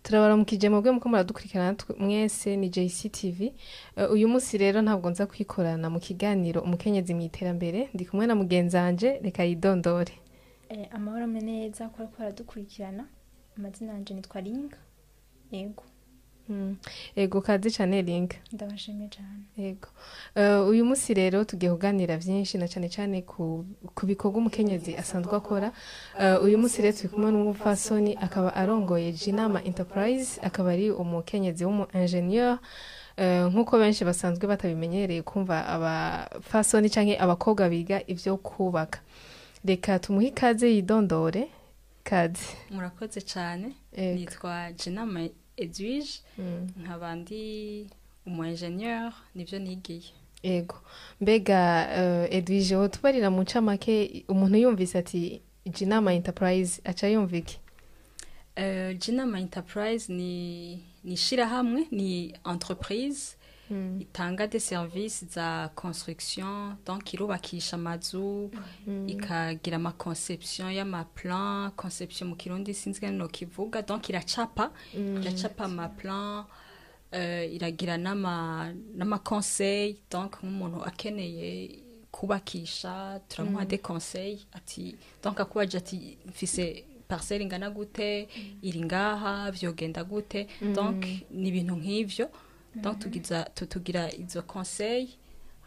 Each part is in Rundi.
Turabaramukije mwebwe muko muradukurikirana mwese, ni JCTV. Uyu munsi rero ntabwo nza kwikorana mu kiganiro Umukenyezi mu Iterambere, ndi kumwe na mugenzanje, reka yidondore. Amahoro neza ko ariko baradukurikirana. Amazina yanje nitwa Linka, yego. Ego, kaze cane Linka. Ndabashimiye cane. Ego. Uyu munsi rero tugiye kuganira vyinshi na cane cane ku bikorwa umukenyezi asanzwe akora. Uyu munsi rero turi kumwe n'umupfasoni akaba arongoye Jinama Enterprise, akaba ari umukenyezi w'umu ingénieur. Nk'uko benshi basanzwe batabimenyereye kumva abapfasoni canke abakobwa biga ivyo kubaka. Reka tumuhe ikaze yidondore. Kaze. Murakoze cyane. Ego. Nitwa Jinama Edwige, nkaba ndi umu ingénieur, nivyo nigiye. Ego. Mbega Edwige, wotubarira mu ncamake, umuntu yumvise ati Jinama Enterprise aca yumva iki? Jinama Enterprise ni ishirahamwe, ni entreprise itanga des services za construction, donc irubakisha amazu, ikagira ama conception y'ama plan, conception mu Kirundi sinzi ngene nokivuga, donc iracapa ama plan, iragira n'ama conseil, donc nk'umuntu akeneye kubakisha turamuha des conseils, ati donc akubaje ati mfise parcelle ingana gute, iri ngaha, vyogenda gute, donc ni ibintu nk'ivyo. Donc tugira izo conseil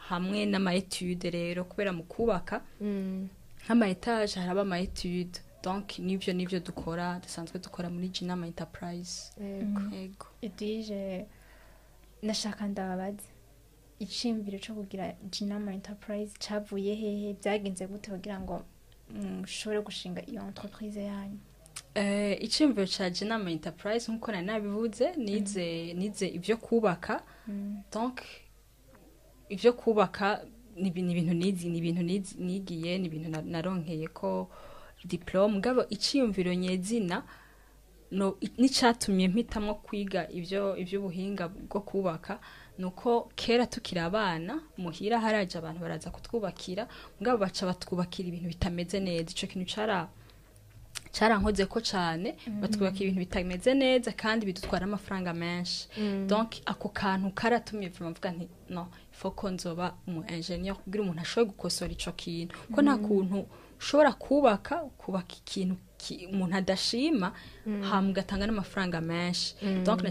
hamwe n'ama étude rero, kubera mu kubaka nk'ama étage haraba ama étude, donc nivyo dukora, dusanzwe dukora muri Jinama Enterprise. Ego. Yego. Edwige, nashaka ndababaze iciyumviro co kugira Jinama Enterprise cavuye hehe? Byagenze gute kugira ngo mushobore gushinga iyo entreprise yanyu? Iciyumviro ca Jinama Enterprise, nkuko nari nabivuze, nize ivyo kubaka. Donc ivyo kubaka ni ibintu nizi, ni ibintu nigiye, ni ibintu naronkeye ko diplôme. Mugabo iciyumviro nyezina no n'icatumye mpitamwo kwiga ivyo ivy'ubuhinga bwo kubaka nuko kera tukiri abana muhira haraje abantu baraza kutwubakira, mugabo baca batwubakira ibintu bitameze neza. Ico kintu carankoze ko cane, batwubakira ibintu bitameze neza kandi bidutwara amafaranga menshi. Donc ako kantu karatumye vraiment mvuga nti non, il faut ko nzoba umu ingénieur kugira umuntu ashobore gukosora ico kintu, ko nta kuntu ushobora kubaka ikintu umuntu adashima hama ugatanga n'amafaranga menshi. Donc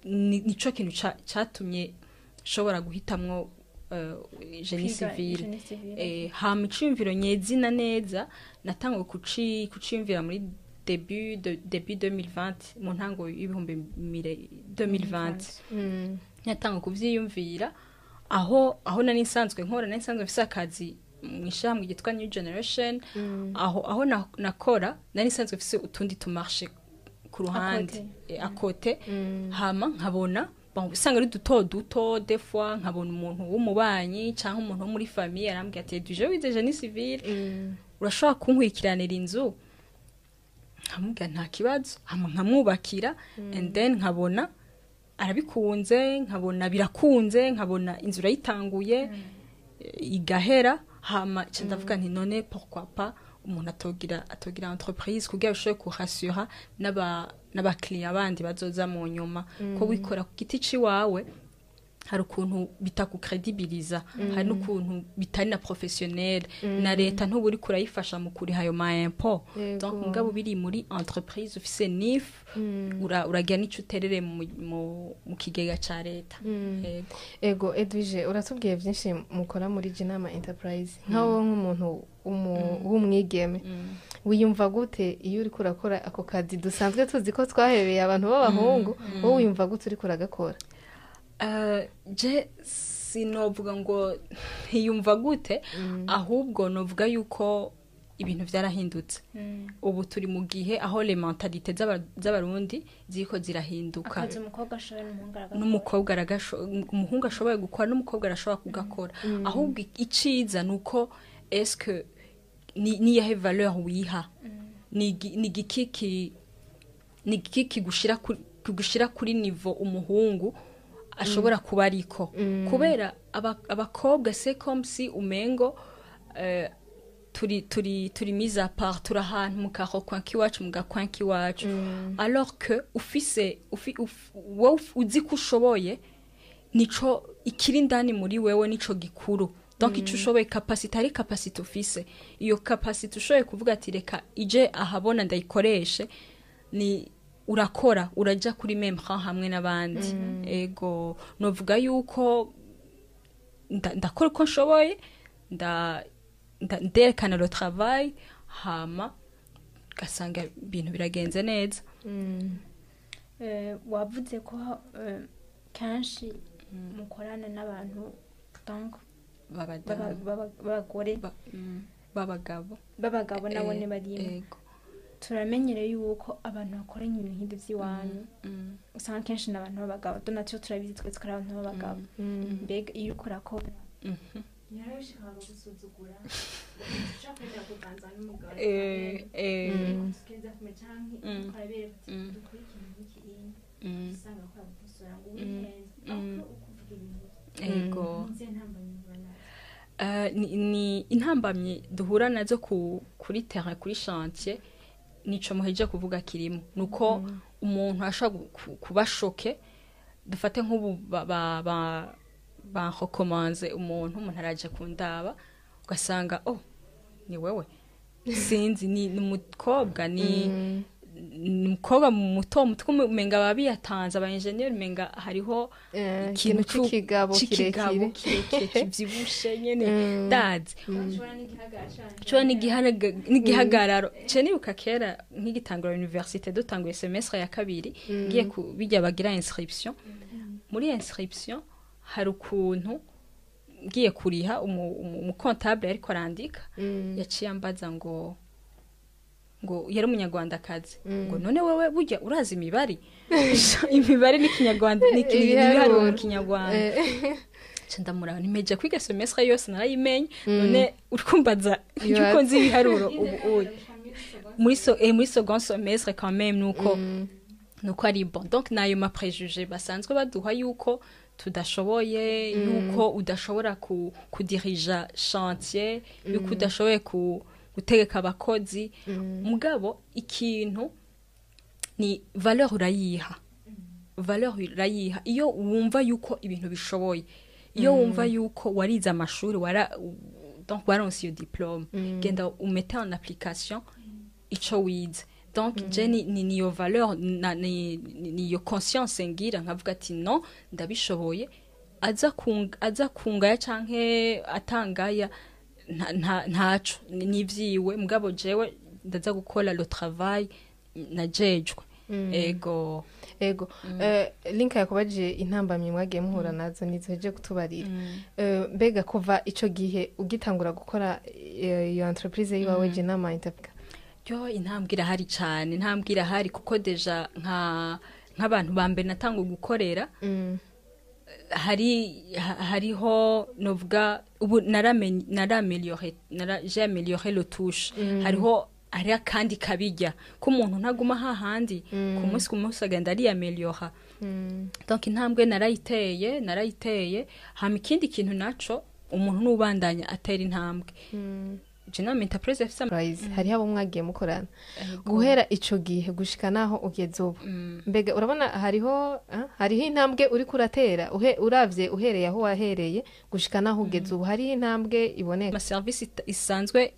nico kintu catumye nshobora guhitamwo génie Kwiga civil. Génie civil. Hama iciyumviro nyezina neza natanguye kuciyumvira muri début 2020, mu ntango y'ibihumbi 2020 natanga kuvyiyumvira, aho nari nsanzwe nkora, nari nsanzwe mfise akazi mu ishirahamwe ryitwa New Generation. Aho nakora nari nsanzwe mfise utundi tu marché ku ruhande. À côté. À côté. Hama nkabona, bon, usanga ari duto duto, des fois nkabona umuntu w'umubanyi canke umuntu wo muri famille arambwira ati: "Duje wize génie civil, urashobora kunkwikiranira inzu?" Nkamubwira nta kibazo, hama nkamwubakira, and then nkabona arabikunze, nkabona birakunze, nkabona inzu urayitanguye igahera. Hama nca ndavuga nti none pourquoi pas umuntu atogira entreprise kugira bishobore kurasura n'abakiriya bandi bazoza mu nyuma, ko wikora ku giti ciwawe hari ukuntu bitakukredibiliza, hari n'ukuntu bitari na professionnel, na leta ntuba uriko urayifasha mu kuriha ayo ma impôt. Donc mugabo biri muri entreprise ufise NIF, uragira n'ico uterere mu kigega ca leta. Yego. Ego Edwige, uratubwiye byinshi mukora muri Jinama Enterprise. Nkawo nk'umuntu w'umwigeme wiyumva gute iyo uriko urakora ako kazi dusanzwe tuzi ko twahebeye abantu b'abahungu? Wowe wiyumva gute uriko uragakora? Je sinovuga ngo ntiyumva gute, ahubwo novuga yuko ibintu vyarahindutse. Ubu turi mu gihe aho les mentalités z'Abarundi ziriko zirahinduka. Akazi umukobwa ashoboye n'umuhungu aragakora. N'umukobwa umuhungu ashoboye gukora n'umukobwa arashobora kugakora. Ahubwo iciza nuko est-ce que ni yahe valeur wiha, ni igiki kigushira kuri niveau umuhungu ashobora kuba ariko, kubera abakobwa c'est comme si umengo Turi mise à part, turi ahantu mu kakokwa k'iwacu, mu gakwa k'iwacu, alors que ufise wowe uzi ko ushoboye, nico ikiri indani muri wewe, nico gikuru. Donc ico ushoboye, capacité, ari capacité ufise, iyo capacité ushoboye kuvuga ati reka ije ahabona ndayikoreshe, ni urakora, uraja kuri même rang hamwe n'abandi. Ego, novuga yuko ndakora uko nshoboye, nderekana le travail, hama ugasanga ibintu biragenze neza. Wavuze ko kenshi mukorana n'abantu, donc b'abadamu. B'abagore. B'abagabo. B'abagabo nabone barimo. Ego. Turamenyereye yuko abantu bakora ibintu nk'ibyo by'iwanyu usanga kenshi n'abantu b'abagabo, donatio turabizi twese ko ari abantu b'abagabo. Mbega iyo uriko urakora, yarabishika bakagusuzugura, ushaka kujya kuganza n'umugabo, tukenza kumenya canke ukarabereka ati dukore ikintu nk'iki, usanga ko bagukosora ngo wihenze aho ukuvuga ibintu. Ego. N'izihe ntambamyi muhura nazo? Ni intambamyi duhura nazo kuri terrain, kuri chantier, nico muheje kuvuga kirimo, nuko umuntu ashobora kuba choqué. Dufate nk'ubu banrekomanze umuntu araje kundaba, ugasanga oh, ni wewe, sinzi, ni umukobwa, ni umukobwa muto muto, umenga babiyatanze aba ingénieur, umenga hariho ikintu c'ikigabo c'ikigabo kirekire. Kirekire kivyibushe nyene. Ndazi. Ushobora n'igihagararo canke Cyo n'igihagararo ce. Nibuka kera nk'igitangura université, dutanguye semestre ya kabiri, ngiye ku bijya bagira inscription. Muri inscription hari ukuntu ngiye kuriha, umu comptable ariko arandika, yaciye ambaza ngo yari umunyarwandakazi, ngo none wewe burya urazi imibare? Imibare n'ikinyarwanda, ibiharuro mu kinyarwanda. Nca ndamuraba, nimeje kwiga semestre yose narayimenye, none urikumbaza yuko nzi ibiharuro ubu uyu muri second semestre? Quand même nuko ari bon. Donc nayo ma préjugés basanzwe baduha yuko tudashoboye, yuko udashobora kudirija chantier, yuko udashoboye gutegeka abakozi. Mugabo ikintu ni valeur, urayiha valeur, urayiha iyo wumva yuko ibintu bishoboye, iyo wumva yuko warize amashuri, wara donc waronse iyo diplôme, genda umete en application ico wize. Donc je ni niyo valeur na ni niyo conscience ngira, nkavuga ati non, ndabishoboye, aza kungaya canke atangaya, ntaco nivyiwe, mugabo jewe ndaza gukora le travail najejwe. Ego. Ego. Linka yakubajije intambamyi mwagiye muhura nazo, nizo kutubarira. Mbega kuva ico gihe ugitangura gukora iyo entreprise yiwawe Jinama Enterprise? Yo, intambwe irahari cyane, intambwe irahari, kuko déjà nk'abantu ba mbere natanguye gukorera, hariho novuga ubu naramélioré, j'ai amélioré le touche. Hariho akandi kabijya ko umuntu ntaguma hahandi, ku munsi agenda ariyaméliora. Donc intambwe narayiteye. Hama ikindi kintu naco, umuntu nubandanya atera intambwe. Jinama Enterprise ifise Enterprise, hariho abo mwagiye mukorana guhera ico gihe gushika naho ugeze ubu. Mbega urabona hariho intambwe uriko uratera, uravye uhereye aho wahereye gushika naho ugeze ubu, hariho intambwe iboneka? Ama service isanzwe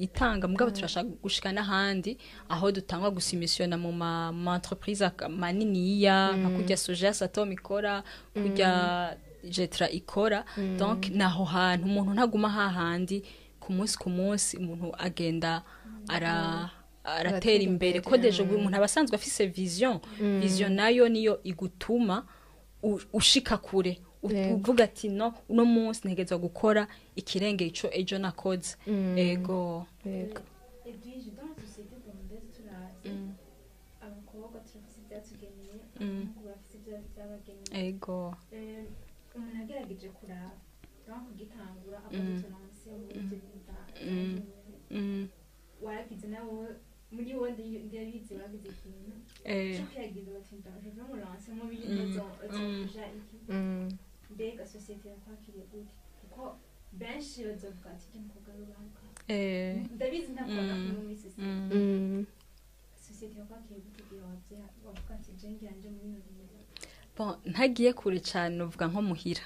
itanga, mugabo turashaka gushika n'ahandi aho dutangwa gusimisiona mu ma entreprise maniniya, nka kurya Soja Satom ikora, kurya Jetra ikora. Donc naho hantu umuntu ntaguma hahandi, ku munsi umuntu agenda aratera imbere, ko déjà ubu umuntu aba asanzwe afise vision. Vision nayo niyo igutuma ushika kure. Uvuga ati no, uno munsi ntegerezwa gukora ikirenge ico ejo nakoze. Ego. Yego. Edwige, dans la société burundaise turazi abakobwa turafise ivyatugeneye, abahungu barafise ibyabageneye. Ego. Umuntu agerageje kuraba, donc kugitangura akagutonanse muri ivyo bintu waragize nawe muri wowe, ndabizi waragize ikintu cyo kwiyagiza bati je vais me lancer mu bintu zoja iki. Mbega société yakwakiriye gute? Kuko benshi bazovuga ati ujya mukobwa rubanka. Ndabizi ntabwo bakunda muri sosiyete. Sosiyete yakwakiriye gute igihe wavuga ati je ngira nje muri bino bintu? Bon, ntagiye kure cyane, uvuga nko muhira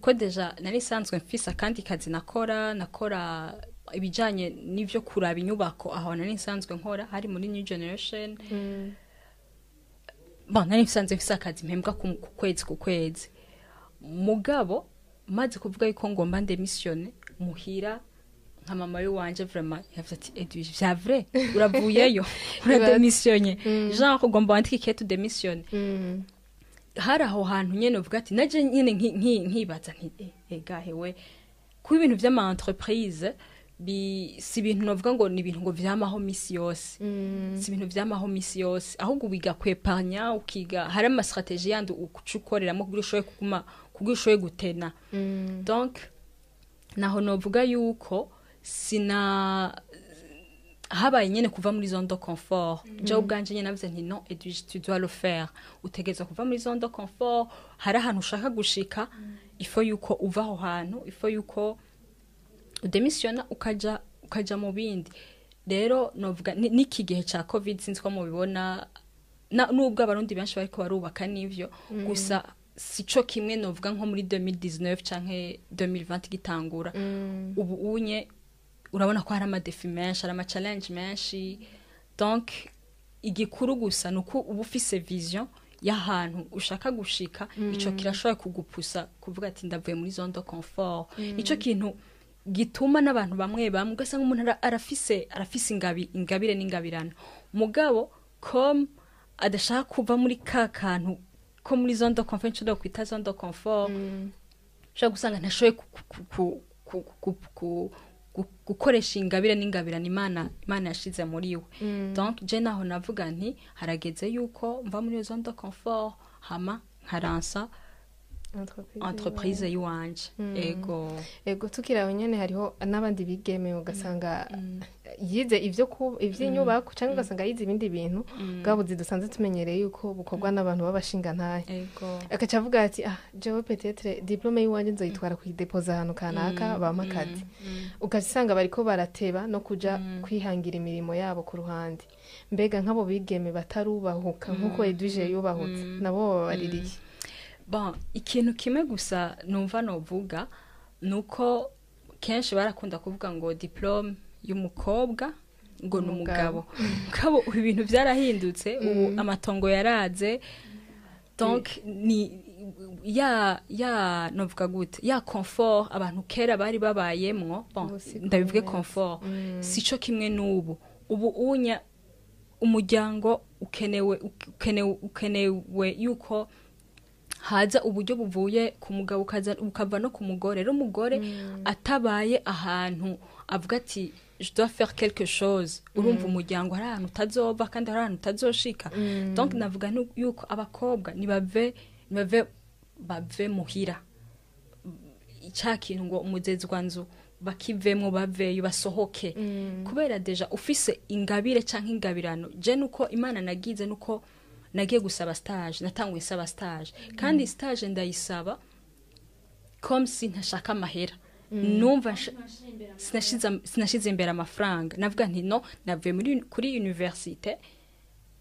ko déjà nari nsanzwe mfise akandi kazi nakora ibijanye n'ivyo kuraba inyubako. Aho nari nsanzwe nkora hari muri New Generation. Bon, nari nsanzwe mfise akazi mpembwa ku kwezi. Mugabo maze kuvuga yuko ngomba ndémissionne muhira, nka mama wanje vraiment yavuze ati: "Edwige, vya vrai uravuyeyo, uradémissionne, genre ugomba wandike ikete udémissionne?" Hari aho hantu nyene uvuga ati naje nyene nkibaza nti ega hewe, kuba ibintu vy'ama entreprise si ibintu novuga ngo ni ibintu ngo vyamaho misi yose. Si ibintu vyamaho misi yose, ahubwo wiga kwépargna, ukiga hari ama stratégie yandi uca ukoreramo kugira ushobore kuguma, kugira ushobore gutena. Donc naho novuga yuko sina habaye nyene kuva muri zone de confort. Jewe ubwanje nyene navuze nti: "Non, Edwige, tu dois le faire, utegerezwa kuva muri zone de confort. Hari ahantu ushaka gushika, il faut yuko uva aho hantu, il faut yuko udémissionna ukaja mu bindi." Rero novuga n'iki gihe ca COVID, sinzi ko mubibona, nubwo abarundi benshi bariko barubaka n'ivyo gusa sico kimwe novuga nko muri 2019 canke 2020 gitangura. Ubu unye urabona ko hari ama défis menshi, hari ama challenge menshi. Donc igikuru gusa ni uko uba ufise vision y'ahantu ushaka gushika. Ico kirashobora kugupoussa kuvuga ati ndavuye muri zone de confort. Nico kintu gituma n'abantu bamwe bamwe ugasanga umuntu arafise ingabire n'ingabirano, mugabo comme adashaka kuva muri ka kantu ko muri zone de confort, nshobora kwita zone de confort, ushobora gusanga ntashoboye gukoresha ingabire n'ingabirano Imana yashize muri we. Donc je naho navuga nti harageze yuko mva muri iyo zone de confort, hama nkalança entreprise yiwanje. Ego. Ego, tukiri aho nyene, hariho n'abandi bigeme ugasanga yize ivyo ku ivy'inyubako cyangwa ugasanga yize ibindi bintu, bwa buzi dusanzwe tumenyereye yuko bukorwa n'abantu b'abashingantahe. Agaca avuga ati: "Ah, jewe peut-être diplôme y'iwanje nzoyitwara kuyidéposa ahantu kanaka, bampa akazi." Ugasanga bariko barateba no kuja kwihangira imirimo yabo ku ruhande. Mbega nk'abo bigeme batarubahuka nk'uko Edwige yubahutse, nabo bababaririye? Bon, ikintu kimwe gusa numva novuga nuko kenshi barakunda kuvuga ngo diplôme y'umukobwa ngo ni umugabo. Mugabo ubu ibintu byarahindutse, ubu amatongo yaraze. Donc ni ya novuga gute, ya confort abantu kera bari babayemwo, bon, Ubu siko ndabivuge, bimeze. Confort sico kimwe n'ubu. Ubu unya umuryango ukenewe yuko haza uburyo buvuye ku mugabo, ukaza bukava no ku mugore. Rero umugore atabaye ahantu avuga ati je dois faire quelque chose, urumva umuryango hari ahantu utazova kandi hari ahantu utazoshika. Donc navuga yuko abakobwa nibave bave muhira, cya kintu ngo umuzezwa nzu bakivemwo, baveyo, basohoke, kubera déjà ufise ingabire canke ingabirano. Je nuko Imana nagize nuko nagiye gusaba stage, natanguye saba stage, kandi stage ndayisaba comme si ntashaka amahera. Numva sinashize imbere amafaranga. Navuga nti no navuye muri kuri université,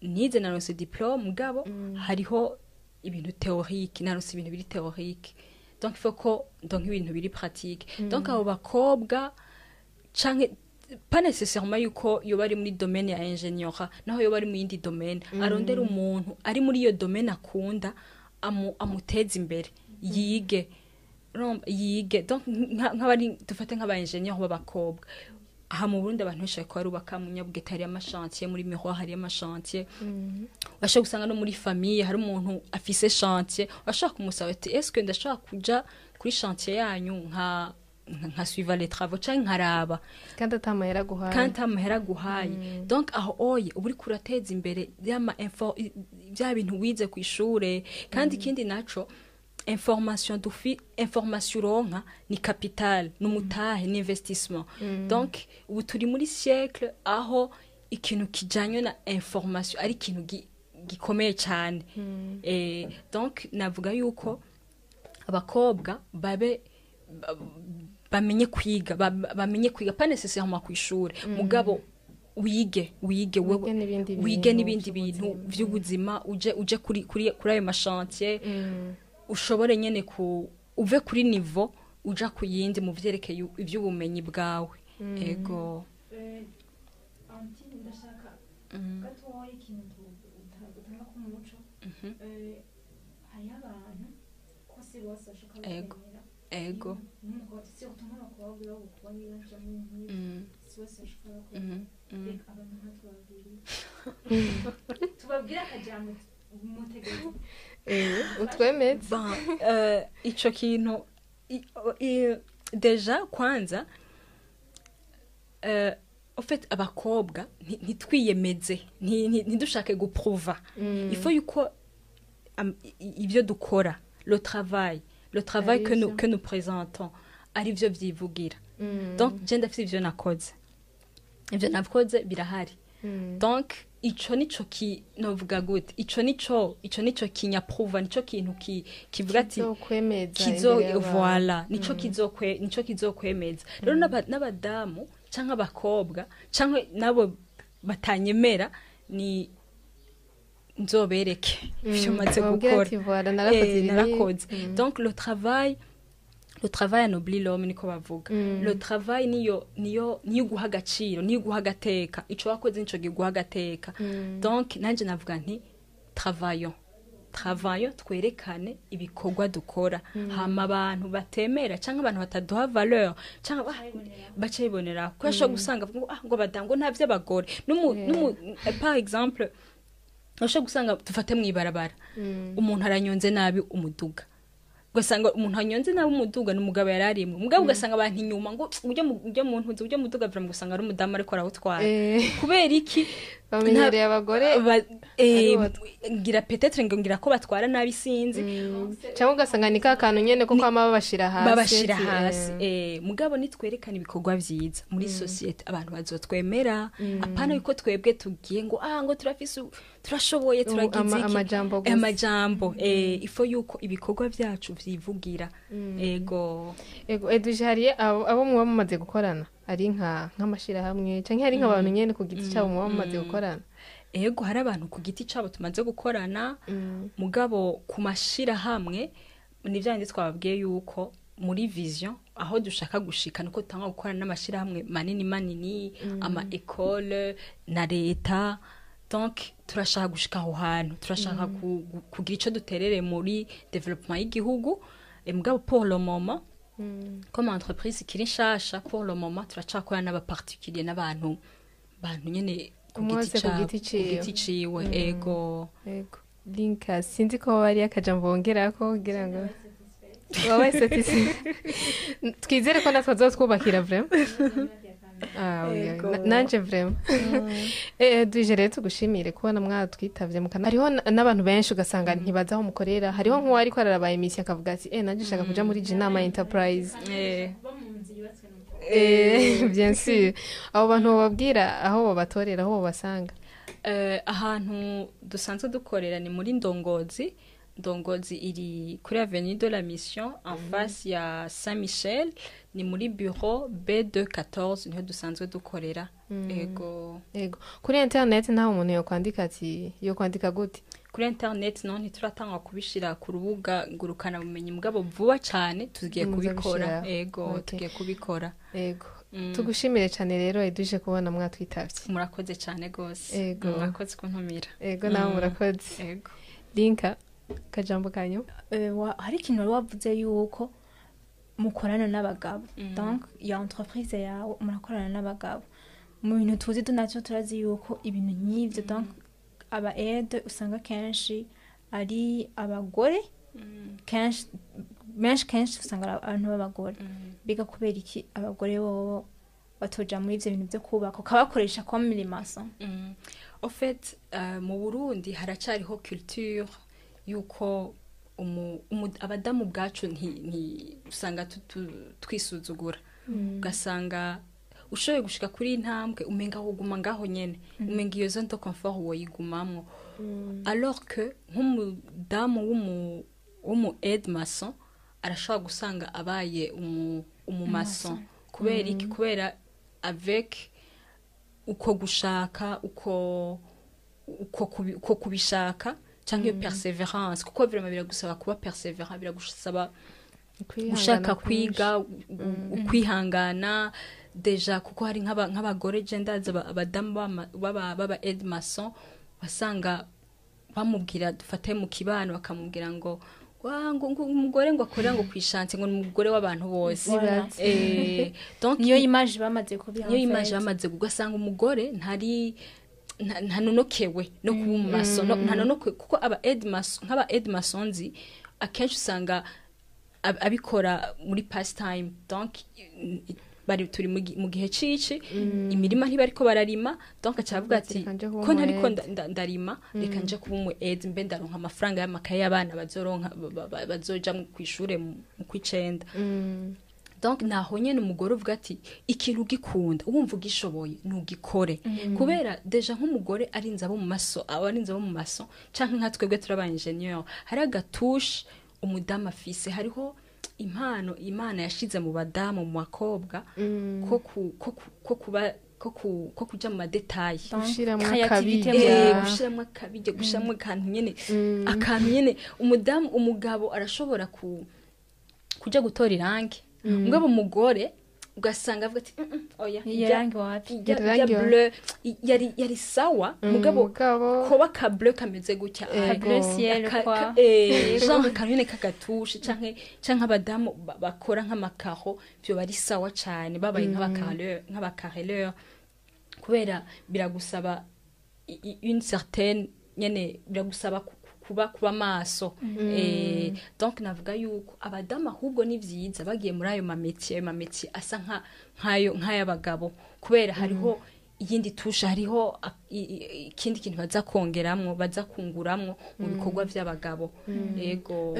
nize, naronse diplôme, mugabo hariho ibintu théorique, naronse ibintu biri théorique, donc il faut ko donc ibintu biri pratique. Donc abo bakobwa canke pas nécessairement yuko yoba ari muri domaine ya ingénieur, naho yoba ari mu yindi domaine, arondera umuntu ari muri iyo domaine akunda, amuteze imbere, yige. Urumva, yige. Donc nk'abari dufate nk'aba ingénieur b'abakobwa aha mu Burundi, abantu benshi bariko barubaka mu Nyabugete, hari ama chantier, muri Miroir hari ama chantier. Urashobora gusanga no muri famille hari umuntu afise chantier, urashobora kumusaba ati: "Est-ce que ndashobora kuja kuri chantier yanyu nka suivre les travaux canke nkaraba?" Kandi atamahera aguhaye. Kandi amahera aguhaye. Donc aho oye uba uriko urateza imbere yama info, bya bintu wize ku ishure. Kandi ikindi naco, information dufi, information uronka ni capital, ni umutahe, ni investissement. Donc ubu turi muri siècle aho ikintu kijanye na information ari ikintu gikomeye cyane. Donc navuga yuko abakobwa babe Bamenye kwiga, bamenye kwiga, pas nécessairement kw'ishure, mugabo wige, wige Wige wewe, n'ibindi wige bintu n'ibindi bintu vy'ubuzima. Vy'ubuzima, uje kuri ayo ma chantier, ushobore nyene ku uve kuri niveau uja ku yindi mu vyerekeye ivy'ubumenyi bwawe. Ego. Anti, ndashaka gatoya ikintu utanga ku muco. Hariho abantu ko si bose bashobora kwemera. Nk'umukobwa, surtout nk'abakobwa iyo bagukubonye baja muri nk'ibi, si bose bashobora kwemera. Reka abantu nka tubabwire akajambo mutegereza. Utwemeze. Bon, ico kintu déjà kwanza, en fait abakobwa ntitwiyemeze, ntidushake guprouva. Il faut yuko ibyo dukora, le travail que nous Arivyo. que nous présentons, ari byo vyivugira. Donc je ndafise ivyo nakoze, ivyo nakoze birahari. Donc ico nico ki novuga gute, ico nico kinyaprouva, nico kintu kivuga ati kizokwemeza kizo imbere y'abantu. Voilà, nico kizokwemeza rero n'abadamu canke abakobwa canke nabo batanyemera, ni nzobereke ivyo maze Bababwire gukora. ati, "Voilà, narakoze ibi." Narakoze. Donc le travail anoblit l'homme, niko bavuga. Le travail niyo guha agaciro, niyo guha agateka. Ico wakoze nico giguha agateka. Donc nanje navuga nti travaillons, travaillons, twerekane ibikorwa dukora, hama abantu batemera canke abantu bataduha valeur canke baca bibonera ko ashobora gusanga avuga ngo ah, ngo badamu ngo nta vy'abagore numu par exemple ushobora gusanga, dufate mw'ibarabara, umuntu aranyonze nabi umuduga, ugasanga umuntu anyonze nabi umuduga ni umugabo yari arimwe, umugabo, ugasanga abantu inyuma ngo ujya mu ntuzi ujya muduga vraiment, ugasanga ari umudamu ariko arawutwara. Kubera iki? Bamenyereye abagore aribo. Ngira peut-être ngo ngira ko batwara nabi, sinzi. Cyangwa ugasanga ni ka kantu nyene ko kwama babashira hasi. Babashira ati, hasi. Mugabo nitwerekana ibikorwa vyiza muri société, abantu bazotwemera, apana yuko twebwe tugiye ngo ah, ngo turafise turashoboye, turagize iki. Amajambo gusa. Amajambo. Ifo yuko ibikorwa vyacu vyivugira. Ego. Ego, Edwige, hariyo abo muba mumaze gukorana, ari nk'amashirahamwe canke hari nk'abantu nyene ku giti cabo muba mumaze gukorana? Ego, hari abantu ku giti cabo tumaze gukorana, mugabo ku mashirahamwe ni bya bindi twababwiye yuko muri vision aho dushaka gushika nuko tutanga gukorana n'amashirahamwe manini manini, ama école na leta. Donc turashaka gushika aho hantu, turashaka kugira ico duterere muri développement y'igihugu. Mugabo pour le moment, comme entreprise ikiri nshasha, pour le moment turacakorana n'aba particulier, n'abantu bantu nyene ku Umwe giti wese ku cabo, giti ku ciwe. giti ciwe. Ego. Ego, Linka, sinzi ko bari akajambo bongerako kugira ngo wabaye satisfait. Twizere ko natwe azotwubakira vraiment. Ah, oui, Ego. Nanje vraiment. Edwige, rero tugushimire kubona mwatwitavye mukana. Hariho n'abantu benshi ugasanga ntibazi aho mukorera. Hariho nk'uwari ariko araraba émission akavuga ati nanje nshaka kuja muri Jinama Enterprise. Kuba mu nzu yubatswe n'umukobwa. Bien sûr. Abo bantu bababwira aho babatorera, aho babasanga. Ahantu dusanzwe dukorera ni muri Ndongozi. Ndongozi iri kuri avenue de la Mission, en face ya Saint Michel, ni muri bureau B214, niho dusanzwe dukorera. Ego. Ego. Kuri internet ntaho umuntu yokwandika ati yokwandika gute? Kuri internet no, ntituratangwa kubishira ku rubuga ngurukana bumenyi, mugabo vuba cyane tugiye kubikora. Muzabishiraho. Ego. Okay. Tugiye kubikora. Ego. Tugushimire cyane rero Edwige kubona mwatwitavye. Murakoze cyane gose. Ego. Murakoze kuntumira. Ego, nawe murakoze. Ego. Linka, kajambo kanyu. Hari ikintu wari wavuze yuko mukorana n'abagabo, donc iyo entreprise yawe murakorana n'abagabo. Mu bintu tuzi tu nacyo turazi yuko ibintu nk'ibyo, donc aba aide usanga kenshi ari abagore, kenshi benshi, kenshi usanga ari abantu b'abagore. Biga kubera iki abagore bobo batoja muri ivyo bintu byo kubaka, ukabakoresha comme les maçons? En fait, mu Burundi haracariho culture yuko abadamu ubwacu nti usanga twisuzugura, ugasanga ushoboye gushika kuri iyi ntambwe umenga woguma ngaho nyene, umenga iyo zone de confort woyigumamwo, alors que nk'umudamu w'umu aide maçon arashobora gusanga abaye umu umumaçon. Kubera iki? Kubera avec uko gushaka, uko kubishaka canke iyo persévérance, kuko vraiment biragusaba kuba persévérant, biragusaba gushaka kwiga, ukwihangana déjà, kuko hari nk'abagore, je ndazi abadamu baba aide maçon, wasanga bamubwira, dufate mu kibano, bakamubwira ngo wa ngo umugore ngo akorera ngo kw'ichantier, ngo ni umugore w'abantu bose. Voilà. Donc niyo image bamaze kubiha. Niyo En image fait. bamaze, ugasanga umugore ntari ntanonokewe no kuba umumaçon, ntanonokewe, kuko aba aide maçon, nk'aba aide maçon nzi, akenshi usanga abikora muri passe-temps. Donc bari turi mu gihe cici, imirima ntibariko bararima, donc aca avuga ati reka nje kuba ko ntariko umu aide. ndarima, reka nje kuba umu aide, mbe ndaronka amafaranga y'amakaye y'abana bazoronka bazoja kw'ishure mu kw'icenda. Donc naho nyene umugore uvuga ati ikintu ugikunda, wumva ugishoboye, ntugikore, kubera déjà nk'umugore arinze abo mu maçon, aba arinze abo mu maçon, canke nka twebwe turi aba ingénieur, hari agatouche umudamu afise, hariho impano Imana yashize mu badamu, mu bakobwa, ko kuba ko kuja mu madétails. Donc, gushiramwo créativité. akabirya. Gushiramwo akabirya, gushiramwo akantu nyene, akantu nyene umudamu. Umugabo arashobora kuja gutora irangi, mugabo umugore ugasanga avuga ati oya, iyo rangi wapi. Irangi ijya bleu yari sawa, mugabo mugabo koba ka bleu kameze gutya. Ego. Bleu ciel quoi. Genre akantu nyene kagatouche, canke abadamu bakora nk'amakaro, vyo bari sawa cane, babaye nk'abacarreleur, kubera biragusaba une certaine nyene, biragusaba kuba maso. Donc navuga yuko abadamu ahubwo ni vyiza bagiye muri ayo mamétiers, ayo mamétiers asa nka nkayo nk'ay'abagabo, kubera hariho iyindi touche, hariho ikindi kintu baza kongeramwo, baza kunguramwo mu bikorwa vy'abagabo. Yego.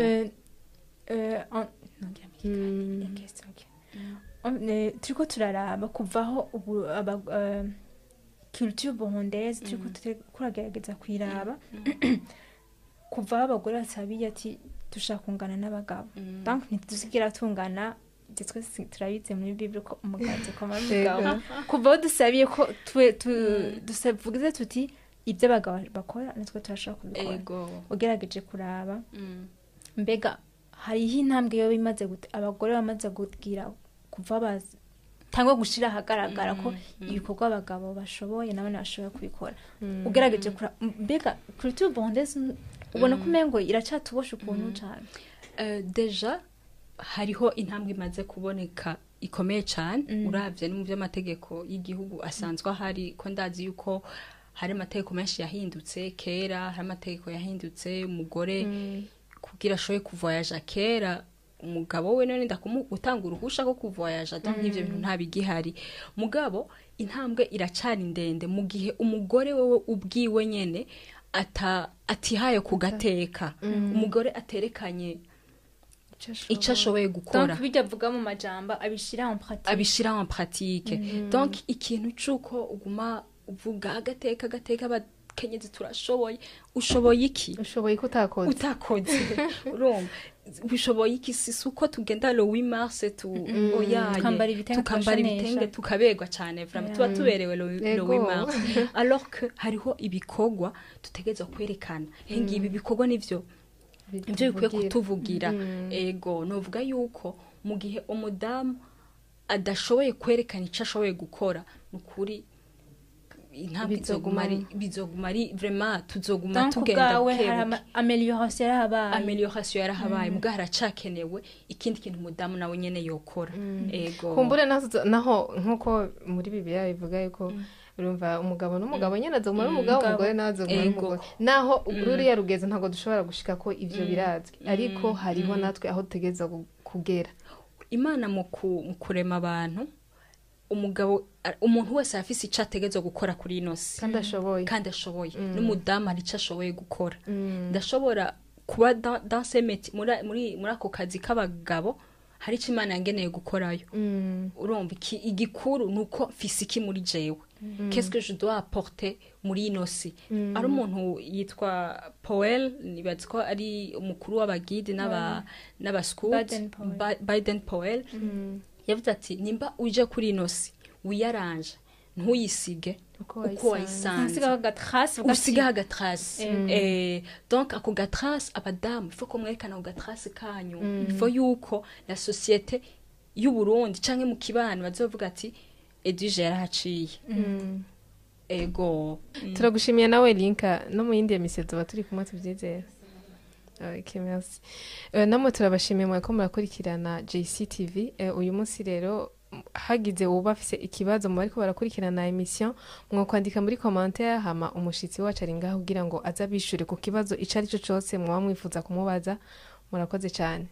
Non, question, ok. Turiko turaraba kuvaho ubu culture burundaise, turiko turagerageza kuyiraba kuvaho abagore basabiye ati dushaka kungana n'abagabo. Donc ntituzigira tungana ibyo, twese turabizi muri Bible ko umugabo koma umugabo. Kuva aho dusabiye ko twe dusavuze tuti ibyo abagabo bakora natwe turashaka kubikora, ugerageje kuraba, mbega hariho intambwe yo bimaze gute, abagore bamaze kugira kuva bazi tangwa gushira ahagaragara ko ibikorwa abagabo bashoboye nabo bashoboye kubikora? Ugerageje kura, mbega culture burundaise ubona ko umengo iracatubosha ukuntu cane? Déjà hariho intambwe imaze kuboneka ikomeye cyane, uravye no mu by'amategeko y'igihugu asanzwe ahari, ko ndazi yuko hari amategeko menshi yahindutse kera, hari amategeko yahindutse umugore kugira ashoboye kuvoyaja. Kera umugabo we none ndakumu gutanga uruhusha rwo kuvoyaja, donc ivyo bintu ntabigihari. Mugabo intambwe iracari ndende mu gihe umugore wewe ubwiwe nyene atihaye ku gateka, umugore aterekanye icyo ashoboye gukora. Donc bijya avuga mu majambo abishira en pratique. Abishira en pratique. Donc ikintu c'uko uguma uvuga agateka, agateka, abakenyezi turashoboye, ushoboye iki? Ushoboye ko utakoze? Utakoze, urumva ushoboye iki? Si uko tugenda le 8 mars tu oyaye tukambara ibitenge, tukambara tukashanesha. Ibitenge tukaberwa cyane, vraiment tuba tuberewe le 8 mars, alors que hariho ibikorwa tutegerezwa kwerekana. Ngibi ibikorwa nivyo ibyo bikwiye kutuvugira. Ego, novuga yuko mu gihe umudamu adashoboye kwerekana icyo ashoboye gukora, ni ukuri intambwe bizoguma ari vraiment tuzoguma donc tugenda ubwawe buke hari buke. amélioration yarahabaye. Amélioration yarahabaye, muga haracakenewe ikindi kintu umudamu nawe nyene yokora. Ego. Kumbure naho nkuko muri Bibiliya bivuga yuko urumva umugabo n'umugabo nyene azoguma ari umugabo, Umugabo. umugore nawe azoguma ari umugore. Naho ruriya rugezo ntabwo dushobora gushika ko ivyo birazwi, ariko hariho natwe aho dutegereza kugera. Imana mu kurema abantu, umugabo, umuntu wese arafise ico ategerezwa gukora kuri ino si kandi ashoboye. Kandi ashoboye. N'umudamu hari ico ashoboye gukora. Ndashobora kuba dans ce métier, muri ako kazi k'abagabo, hari ico Imana yangeneye gukorayo. Urumva igikuru ni uko mfise iki muri jewe, qu'est-ce que je dois apporter muri ino si. Ari umuntu yitwa Powell, nibaza ko ari umukuru w'abaguides n'aba scout. Baden Powell. Baden Powell. Yavuze ati nimba uje kuri ino si, wiyaranje, ntuyisige uko uko wayisanze. wayisanze. Usigaho agatrace uvuga ati, Usigaho agatrace. Donc ako gatrace, abadamu, ifo ko mwerekana ako gatrace kanyu, ifo yuko la société y'u Burundi canke mu kibano bazovuga ati Edwige yarahaciye. Ego. Turagushimiye nawe Linka, no mu yindi émission tuba turi kumwe, tubyizera. Ok, merci. Namwe turabashimiye mwako murakurikirana JCTV. Uyu munsi rero hagize uba afise ikibazo mu bariko barakurikirana émission, mwokwandika muri commentaire, hama umushitsi wacu ari ngaho kugira ngo aze abishure ku kibazo ico ari cyo cose mwaba mwifuza kumubaza. Murakoze cyane.